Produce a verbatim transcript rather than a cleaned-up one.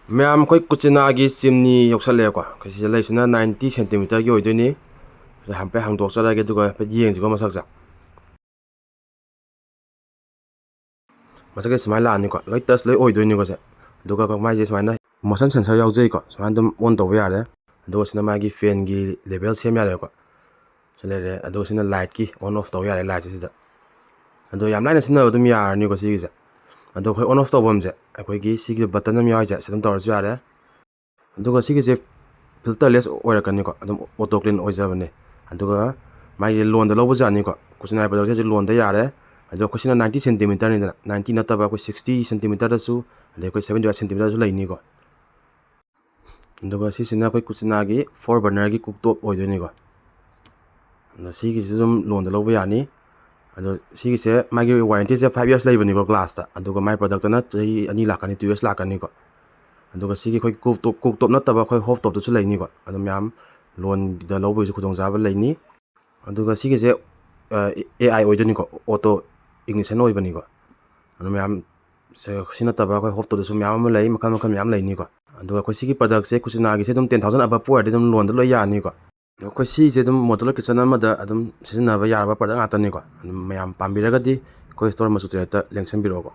ꯃꯌꯥꯝ, ꯑꯩꯈꯣꯏ ꯀꯨꯆꯤꯅꯥꯒꯤ ꯆꯤꯝꯅꯤ ꯌꯧꯁꯜꯂꯛꯑꯦꯀꯣ꯫ ꯑꯩꯈꯣꯏ ꯁꯤꯗ ꯂꯩꯁꯤꯅ ꯅꯥꯏꯟꯇꯤ ꯁꯦꯟꯇꯤꯃꯤꯇꯔꯒꯤ ꯑꯣꯏꯗꯣꯏꯅꯤ꯫ ꯍꯥꯏꯐꯦꯠ ꯍꯥꯡꯗꯣꯛꯆꯔꯒꯦ, ꯑꯗꯨꯒ ꯍꯥꯏꯐꯦꯠ ꯌꯦꯡꯁꯤꯀꯣ ꯃꯁꯛꯁꯦ꯫ ꯃꯁꯛꯁꯦ ꯁꯨꯃꯥꯏꯅ ꯂꯥꯛꯑꯅꯤꯀꯣ, ꯂꯣꯏ ꯇꯁ ꯂꯣꯏ ꯑꯣꯏꯗꯣꯏꯅꯤꯀꯣ ꯁꯦ꯫ ꯑꯗꯨꯒ ꯃꯥꯏꯁꯦ ꯁꯨꯃꯥꯏꯅ ꯃꯣꯁꯟ ꯁꯦꯟꯁꯔ ꯌꯥꯎꯖꯩꯀꯣ, ꯁꯨꯃꯥꯏꯅ ꯑꯗꯨꯝ ꯑꯣꯟ ꯇꯧꯕ ꯌꯥꯔꯦ꯫ ꯑꯗꯨꯒ ꯁꯤꯅ ꯃꯥꯒꯤ ꯐꯦꯟꯒꯤ ꯂꯦꯚꯦꯜ ꯁꯦꯝ ꯌꯥꯔꯦꯀꯣ꯫ ꯁꯤ ꯂꯩꯔꯦ꯫ ꯑꯗꯨꯒ ꯁꯤꯅ ꯂꯥꯏꯠꯀꯤ ꯑꯣꯟ ꯑꯣꯐ ꯇꯧ ꯌꯥꯔꯦ, ꯂꯥꯏꯠꯁꯦ ꯁꯤꯗ꯫ ꯑꯗꯣ ꯌꯥꯝ ꯂꯥꯏꯅ ꯁꯤꯖꯤꯟꯅꯕ ꯑꯗꯨꯝ ꯌꯥꯔꯅꯤꯀꯣ ꯁꯤꯒꯤꯁꯦ꯫ ꯑꯗꯣ ꯑꯩꯈꯣꯏ ꯑꯣꯟ ꯑꯣꯐ ꯇꯧꯐꯝꯁꯦ, ꯑꯩꯈꯣꯏꯒꯤ ꯁꯤꯒꯤ ꯕꯇꯟ ꯑꯃ ꯌꯥꯎꯔꯤꯁꯦ, ꯁꯤ ꯑꯗꯨꯝ ꯇꯧꯔꯁꯨ ꯌꯥꯔꯦ꯫ ꯑꯗꯨꯒ ꯁꯤꯒꯤꯁꯦ ꯐꯤꯜꯇꯔꯂꯦꯁ ꯑꯣꯏꯔꯛꯀꯅꯤꯀꯣ, ꯑꯗꯨꯝ ꯑꯣꯇꯣ ꯀ꯭ꯂꯤꯟ ꯑꯣꯏꯖꯕꯅꯦ꯫ ꯑꯗꯨꯒ ꯃꯥꯒꯤ ꯂꯣꯟꯗ ꯂꯧꯕꯁꯨ ꯌꯥꯅꯤꯀꯣ, ꯀꯨꯆꯤꯅꯥꯏ ꯄ꯭ꯔꯗꯛꯁꯦ ꯍꯧꯖꯤꯛ ꯂꯣꯟꯗ ꯌꯥꯔꯦ꯫ ꯑꯗꯣ ꯑꯩꯈꯣꯏ ꯁꯤꯅ ꯅꯥꯏꯟꯇꯤ ꯁꯦꯟꯇꯤꯃꯤꯇꯔꯅꯤꯗꯅ, ꯅꯥꯏꯟꯇꯤ ꯅꯠꯇꯕ ꯑꯩꯈꯣꯏ ꯁꯤꯛꯁꯇꯤ ꯁꯦꯟꯇꯤꯃꯤꯇꯔꯗꯁꯨ, ꯑꯗꯩ ꯑꯩꯈꯣꯏ ꯁꯕꯦꯟꯇꯤ ꯐꯥꯏꯚ ꯁꯦꯟꯇꯤꯃꯤꯇꯔꯗꯁꯨ ꯂꯩꯅꯤꯀꯣ꯫ ꯑꯗꯨꯒ ꯁꯤꯁꯤꯅ ꯑꯩꯈꯣꯏ ꯀꯨꯆꯤꯅꯥꯒꯤ ꯐꯣꯔ ꯕꯔꯅꯔꯒꯤ ꯀꯨꯛ ꯇꯣꯞ ꯑꯣꯏꯗꯣꯏꯅꯤꯀꯣ꯫ ꯑꯗꯣ ꯁꯤꯒꯤꯁꯤ ꯑꯗꯨꯝ ꯂꯣꯟꯗ ꯂꯧꯕ ꯌꯥꯅꯤ꯫ ꯑꯗꯣ ꯁꯤꯒꯤꯁꯦ ꯃꯥꯒꯤ ꯋꯥꯔꯦꯟꯇꯤꯁꯦ ꯐꯥꯏꯚ ꯌꯔꯁ ꯂꯩꯕꯅꯤꯀꯣ ꯒ꯭ꯂꯥꯁꯇ, ꯑꯗꯨꯒ ꯃꯥꯏ ꯄ꯭ꯔꯗꯛꯇꯅ ꯆꯍꯤ ꯑꯅꯤ ꯂꯥꯛꯀꯅꯤ, ꯇꯨ ꯌꯔꯁ ꯂꯥꯛꯀꯅꯤꯀꯣ꯫ ꯑꯗꯨꯒ ꯁꯤꯒꯤ ꯑꯩꯈꯣꯏ ꯀꯨꯛ ꯇꯣꯞ, ꯀꯨꯛ ꯇꯣꯞ ꯅꯠꯇꯕ ꯑꯩꯈꯣꯏ ꯍꯣꯞ ꯇꯣꯞꯇꯁꯨ ꯂꯩꯅꯤꯀꯣ꯫ ꯑꯗꯨ ꯃꯌꯥꯝ ꯂꯣꯟꯗ ꯂꯧꯕꯒꯤꯁꯨ ꯈꯨꯗꯣꯡꯆꯥꯕ ꯂꯩꯅꯤ꯫ ꯑꯗꯨꯒ ꯁꯤꯒꯤꯁꯦ, ꯑ, ꯑꯦ ꯑꯥꯏ ꯑꯣꯏꯗꯣꯏꯅꯤꯀꯣ, ꯑꯣꯇꯣ ꯏꯒꯅꯤꯁꯟ ꯑꯣꯏꯕꯅꯤꯀꯣ꯫ ꯑꯗꯨ ꯃꯌꯥꯝ ꯁꯦ-, ꯁꯤ ꯅꯠꯇꯕ ꯑꯩꯈꯣꯏ ꯍꯣꯞ ꯇꯣꯞꯇꯁꯨ ꯃꯌꯥꯝ ꯑꯃ ꯂꯩ, ꯃꯈꯜ ꯃꯈꯜ ꯃꯌꯥꯝ ꯂꯩꯅꯤꯀꯣ꯫ ꯑꯗꯨꯒ ꯑꯩꯈꯣꯏ ꯁꯤꯒꯤ ꯄ꯭ꯔꯗꯛꯁꯦ ꯀꯨꯆꯤꯅꯥꯒꯤꯁꯦ ꯑꯗꯨꯝ ꯇꯦꯟ ꯊꯥꯎꯖꯟ ꯑꯕꯞ ꯑꯣꯏꯔꯗꯤ ꯑꯗꯨꯝ ꯂꯣꯟꯗ ꯂꯣꯏ ꯌꯥꯅꯤꯀꯣ꯫ ꯑꯩꯈꯣꯏ ꯁꯤꯁꯦ ꯑꯗꯨꯝ ꯃꯣꯗꯨꯂꯔ ꯀꯤꯠꯆꯟ ꯑꯃꯗ ꯑꯗꯨꯝ ꯁꯤꯖꯤꯟꯅꯕ ꯌꯥꯔꯕ ꯄ꯭ꯔꯗꯛ ꯉꯥꯛꯇꯅꯤꯀꯣ꯫ ꯑꯗꯨꯝ ꯃꯌꯥꯝ ꯄꯥꯝꯕꯤꯔꯒꯗꯤ ꯑꯩꯈꯣꯏ ꯁ꯭ꯇꯣꯔ ꯃꯆꯨ ꯇꯔꯦꯠꯇ ꯂꯦꯡꯁꯤꯟꯕꯤꯔꯛꯑꯣꯀꯣ꯫